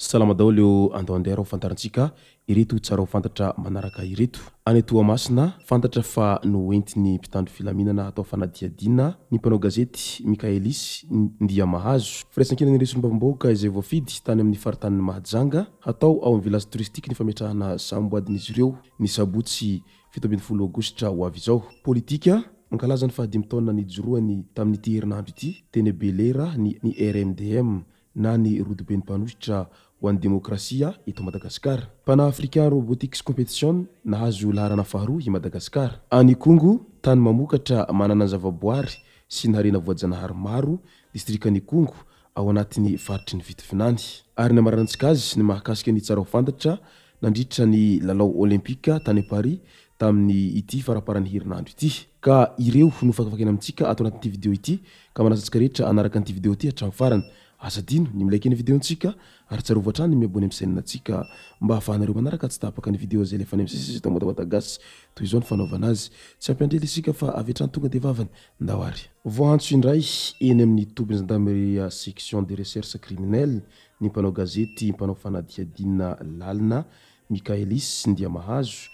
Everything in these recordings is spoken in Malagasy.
Salama daholo eo andao andeha ary ho fantarintsika ireto tsara ho fantatra manaraka ireto. Any Toamasina, fantatra fa noentin'ny mpitandro filaminana hatao fanadihadiana ny mpanao gazety Mikaelis Ndiamahazo. Firaisankinan'ireo solombavambahoaka izay voafidy tany amin'ny faritanin'i Mahajanga, hatao ao amin'ny village touristique ny fametrahana samboadin'izy ireo ny sabotsy 17 aogositra ho avy izao. Politika, Mankalaza ny fahadimy taona nijoroany tamin'ity herinandro ity teny Belera ny ny RMDM na ny Rodoben'ny Mpanohitra ho an'ny Demokrasia eto Madagasikara. Pana African Robotics Competition, nahazo laharana faharoa i Madagasikara. Any Ikongo, tany mamokatra manana ny zavaboary sy ny harena voajanahary maro, distrikan'Ikongo, ao anatin'ny faritry ny Fitovinany. Ary namaranantsika azy ny mahakasika ny tsara ho fantatra nandritra ny lalao Olympika tany Paris tamin'ny ity faramparan'ny herinandro ity. Ka ireo no fakafakaina amintsika ato anatin'ity video ity ka manasa antsika rehetra hanaraka an'ity video ity hatramin'ny farany. Aza adino ny mi-like ny video-ntsika ary tsarovy hatrany ny mi-abonner amin'ny chaîne-ntsika mba ahafahanareo manaraka tsy tapaka ny video izay alefanay misesisesy eto Madagasy. Toy izao ny fanaovana azy. Tsy hampiandry ela isika fa avy hatrany tonga dia vavany. Ndao ary. Voaantso indray eny amin'ny tobin'ny zandarmeria section de recherche criminelle ny mpanao gazety mpanao fanadihadiana lalina Mikaelis Ndiamahazo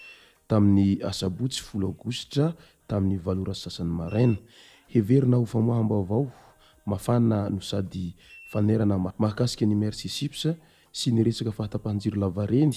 tamin'ny asabotsy folo aogositra tamin'ny valo ora sy sasany maraina. Heverina ho famoaham-baovao mafana no sady fanairana mahakasika ny Merci Chips sy ny resaka fahatapahan-jiro lavareny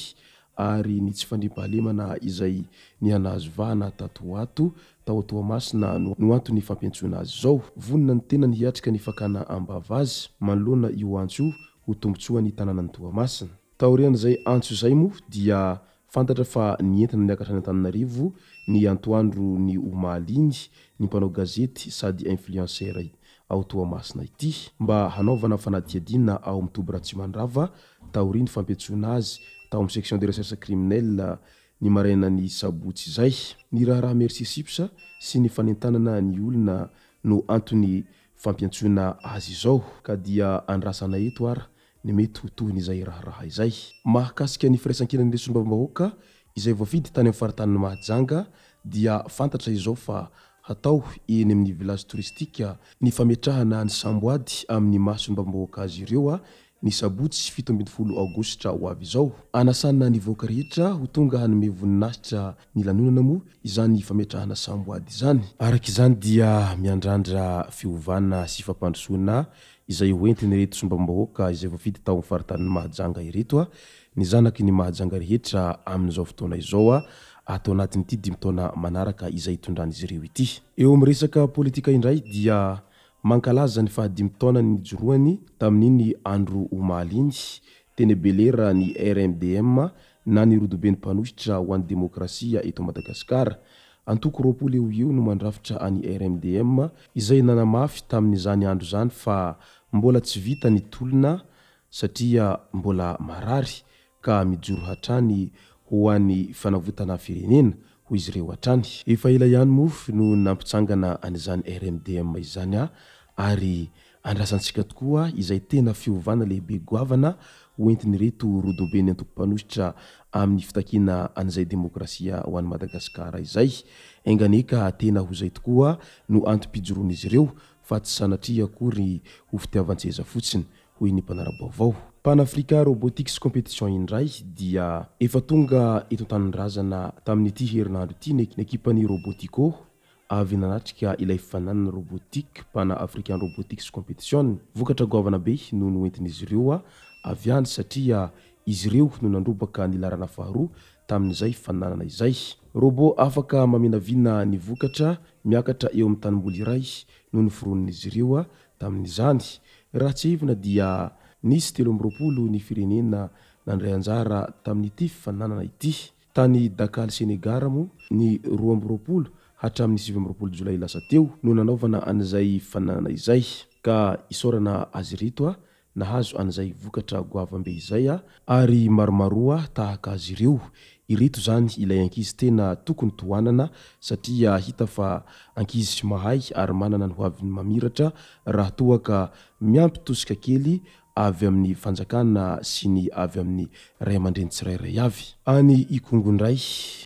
ary ny tsy fandriampahalemana izay nihanazo vahana tato ho ato tao Toamasina no anton'ny fampiantsoana azy izao. Vonona ny tenany hiatrika ny fakana am-bava azy manoloana io antso io ho tombontsoan'ny tanànan'i Toamasina. Taorian'izay antso izay moa dia fantatra fa nientana niakatra any Antananarivo ny antoandro ny omaly iny ny mpanao gazety sady influenceur ao Toamasina ity mba hanaovana fanadihadiana ao amin'ny toby Ratsimandrava taorian'ny fampiantsoana azy tao amin'ny section de recherche criminelle ny marainan'ny sabotsy izay. Ny raharaha Merci Chips sy ny fanentanana ny olona no antony fampiantsoana azy izao ka dia andrasana eto ara ny mety ho tohin'izay raharaha izay. Mahakasika ny firaisankinan'ireo solombavambahoaka izay voafidy tany amin'ny faritanin'i Mahajanga dia fantatra izao fa hatao eny amin'ny village touristique ny fametrahana ny samboady amin'ny maha solombavambahoaka azy ireo ny sabotsy 17 aogositra ho avy izao. Anasana ny vahoaka rehetra ho tonga hanome voninahitra ny lanonana moa izany fametrahana samboady izany. Araka izany dia miandrandra fiovana sy fampandrosoana izay ho entin'ireto sombam-bahoaka izay voafidy tao amin'ny faritanin'i Mahajanga ireto ny zanaky ny Mahajanga rehetra amin'izao fotoana izao ato anatin'ity dimy taona manaraka izay hitondran'izy ireo ity. Eo amin'ny resaka politika indray dia mankalaza ny fahadimy taonany nijoroany tamin'iny andro omaly iny teny Belera ny RMDM na ny Rodoben'ny Mpanohitra ho an'ny Demokrasia eto Madagasikara. Antoko 20 eo ho eo no mandrafitra an'i RMDM izay nanamafy tamin'izany andro izany fa mbola tsy vita ny tolona satria mbola marary ka mijoro hatrany ho an'ny fanavotana firenena, hoy izy ireo hatrany. Efa ela ihany moa no nampitsangana an'izany RMDM izany ary Andrasantsika tokoa izay tena fiovana lehibe goavana ho entin'ireto rodoben'ny antoko mpanohitra amin'ny fitakiana an'izay demokrasia ho an'i Madagasikara izay. Enga anie ka tena ho izay tokoa no antom-pijoroan'izy ireo fa tsy sanatria akory ho fitiavan-tseza fotsiny, hoy ny mpanara-baovao. Pan Africa Robotics Competition indray dia efa tonga eto an-tanindrazana tamin'ity herinandro ity ny ekipan'ny Robotico avy nanatrika ilay fananana robotique Pana African Robotics Competition. Vokatra goavana be no noentin'izy ireo avy any satria izy ireo no nandrobaka ny laharana faharoa tamin'izay fananana izay. Robot afaka maminavina ny vokatra miakatra eo amin'ny tanimboly iray no noforonin'izy ireo tamin'izany. Raha tsiahivina dia nisy 23 ny firenena nandray anjara tamin'ity fananana ity. Tany Dakar Sénégal moa, ny 22 hatramin'ny 29 jolay lasa teo no nanaovana an'izay fananana izay. Ka isaorana azy ireto nahazo an'izay vokatra goavam-be izay ary maromaroa tahaka azy ireo. Ireto izany ilay ankizy tena tokony tohanana satria hita fa ankizy mahay ary manana ny hoaviny mamiratra raha toa ka miampy tosika kely avy amin'ny fanjakana sy ny avy amin'ny ray aman-dreny tsirairay avy. Any Ikongo indray,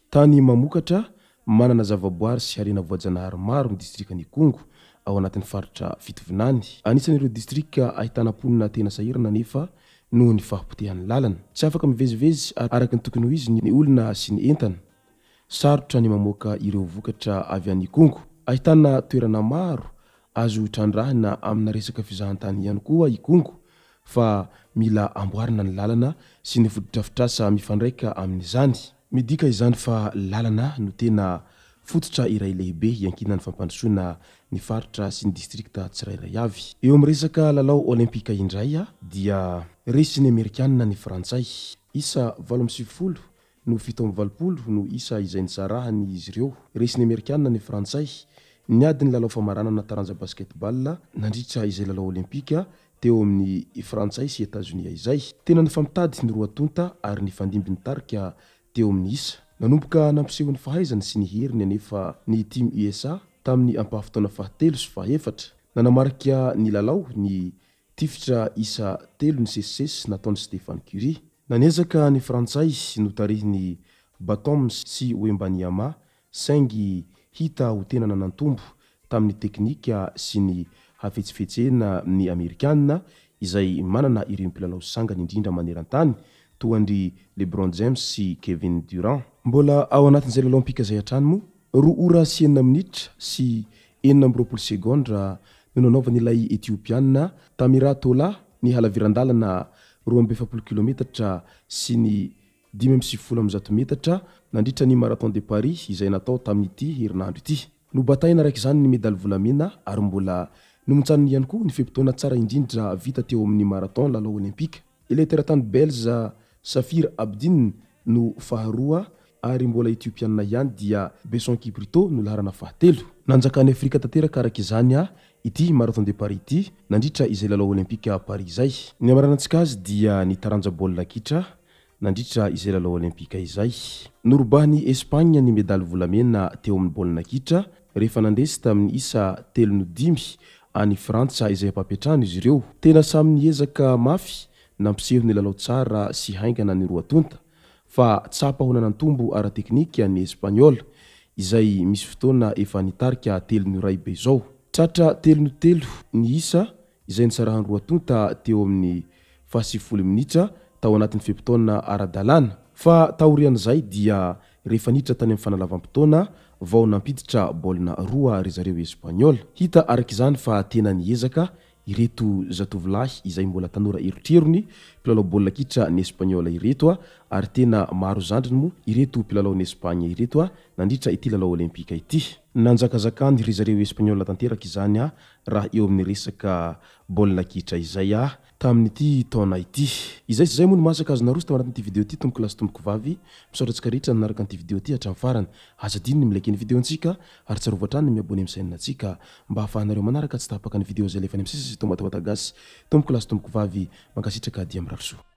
tany mamokatra, manana zavaboary sy harena voajanahary maro ny distrikan'Ikongo, ao anatin'ny faritra Fitovinany. Anisan'ireo distrika ahitana mponina tena sahirana anefa noho ny fahapotehan'ny lalana. Tsy afaka mivezivezy araka ny tokony ho izy ny olona sy ny entana. Sarotra ny mamoaka ireo vokatra avy any Ikongo. Ahitana toerana maro azo trandrahina amina resaka fizahantany ihany koa Ikongo fa mila amboarina ny lalana sy ny fotodrafitrasa mifandraika amin'izany. Midika izany fa lalana no tena fototra iray lehibe iankinan'ny fampandrosoana ny faritra sy ny distrikta tsirairay avy. Eo amin'ny resaka lalao Olympika indray dia resin'ny Amerikanina ny Frantsay. Isa 98 no 87 no isa izay nisarahan'izy ireo. Resin'ny Amerikanina ny Frantsay niady ny lalao famaranana taranja basketball nandritra izay lalao Olympika teo amin'ny Frantsay sy Etazonia izay. Tena nifampitady ny roa tonta ary nifandimby nitarika teo amin'ny isa. Nanomboka nampiseho ny fahaizany sy ny heriny anefa ny Team USA tamin'ny ampaha-fotoana fahatelo sy fahefatra. Nanamarika ny lalao ny tifitra isa telo nisesisesy nataon'i Stephen Curry. Nanezaka ny Frantsay notarihin'i Batum sy Wembanyama saingy hita ho tena nanantombo tamin'ny teknika sy ny hafetsifetsena ny Amerikana izay manana ireo mpilalao sangany indrindra maneran-tany toa an-dry LeBron James sy Kevin Durant. Mbola ao anatin'izay lalaom-pika izay hatrany moa, roa ora sy enina minitra sy 26 segondra no nanaovan'ilay Etiopiana Tamirat Tola ny halaviran-dalana 42 kilometatra sy ny 195 metatra nandritra ny Marathon de Paris izay natao tamin'ity herinandro ity. Nobataina araka izany ny medaly volamena ary mbola nomontsaniny ihany koa ny fe-potoana tsara indrindra vita teo amin'ny marathon lalao Olympika. Ilay teratany Belza Safir Abdin no faharoa ary mbola Etiopianina ihany dia Besson Kiprito no laharana fahatelo. Nanjakan'i Afrika tanteraka araka izany ity Marathon de Paris ity nandritra izay lalao Olympika Paris izay. Ny hamaranantsika azy dia ny taranja baolina kitra nandritra izay lalao Olympika izay. Norobahan'i Espagne ny medaly volamena teo amin'ny baolina kitra rehefa nandresy tamin'ny isa telo no dimy an'i Frantsa izay mpampiantrano izy ireo. Tena samy niezaka mafy nampiseho ny lalao tsara sy haingana ny roa tonta fa tsapa ho nanantombo ara-teknika ny Espaniola izay misy fotoana efa nitarika telo no iray be izao. Tratra telo no telo ny isa izay nisarahan'ny roa tonta teo amin'ny faha-90 minitra tao anatin'ny fe-potoana ara-dalàna. Fa taorian'izay dia rehefa niditra tany amin'ny fanalavam-potoana vao nampiditra baolina roa ry zareo Espaniola. Hita araka izany fa tena niezaka ireto zatovolahy izay mbola tanora erotrerony mpilalao baolina kitra ny Espaniola ireto ary tena maro zandriny moa ireto mpilalao ny Espagne ireto nandritra ity lalao Olympika ity. Nanjakazakan ry zareo Espaniola tanteraka izany raha eo amin'ny resaka baolina kitra izay tamin'ity taona ity. Izay sy izay moa no masaka azo naroso tao anatin'ity video ity tompoko lahy sy tompoko vavy. Misaotra antsika rehetra nanaraka an'ity video ity hatramin'ny farany. Aza adino ny mi-like ny video antsika ary tsarovy hatrany ny mi-abonner amin'ny chaîne antsika mba ahafahanareo manaraka tsy tapaka ny video izay alefa any amin'ny sisa sy eto Matamatagasyy. Tompoko lahy sy tompoko vavy, mankasitraka dia mirary soa.